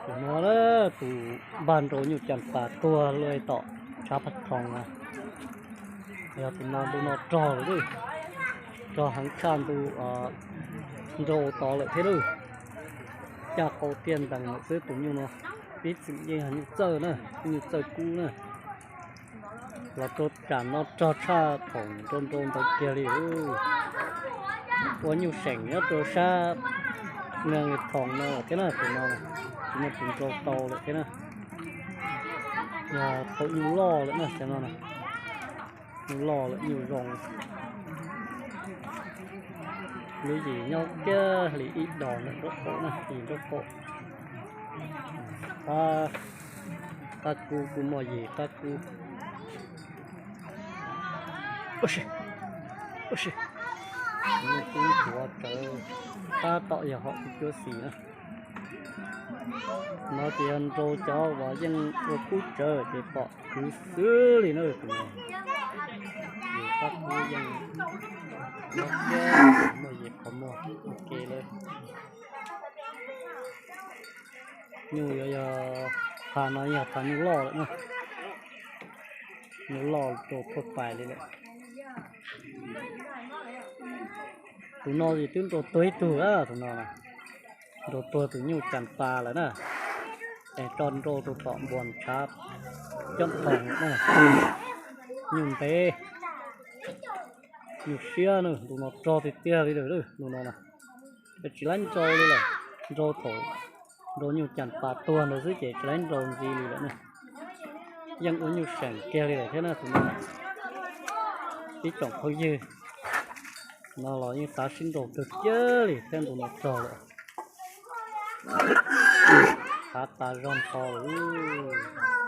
Tus no, tus npag nrau nyuj cas pas tuag lawm tom tshav phaj thoom na. Yog tus no ntu no rog lawm, rog heev tshaj ntu nrau tod lawm thiab lauj. Caj qau tiaj ntees lawm xwb tus nyuj no. Ib txwm yeej yog nyuj txawj na, nyuj txawj kub na. Los rau tsam no rog tshaj thaum nrau nrau ntawd kiag li. Ua nyuj seem nyob rau sab Meeg Thoom no lawm thiab na tus no. Tus no tus nrau tau lawm thiab na. Yog thaum nyuj loj lawm na cov no na. Nyuj loj lawm nyuj zoo. Lub yim nyob kiag li ib dos ntawm nraub qaum na, yim nraub qaum. Qab kub kuj muaj yim qab kub. Ua si, ua si, nyuj kub ntxuav tsawv, tab tom yog hom tus cuab xis na. No ces yog nrau cov uas yeej ua kub tsawv ces pom kwv xwb li na tus no. Yim qab kub yeej nyob kiag, muaj yim qhov muag ua ke lawm. Nyuj yuav yog, phaj no yog phaj nyuj loj lawm na. Nyuj loj rau thuaj pais li lawm. Tus no ces twb nrau tuag ib tug, tus no nrau tuag tus nyuj cas pas lawm na. Es tso nrau rau tom npuas tshav coob thoom na. Nyuj ntev, nyuj siab na, tus no rog tiag tiag li lawm, tus no na. Tsis laib nrau li lawm, nrau thaum nrau nyuj cas pas tuag ntawd xwb ces tsis laib nrau ntxiv li lawm na. Yeej ua nyuj seem kiag li lawm thiab na tus no. Ib tsoom phooj ywg no los yeej xav sib nrau kawg kiag li thiab, ntu no rog lawm. Hav tas zog nrho lawm.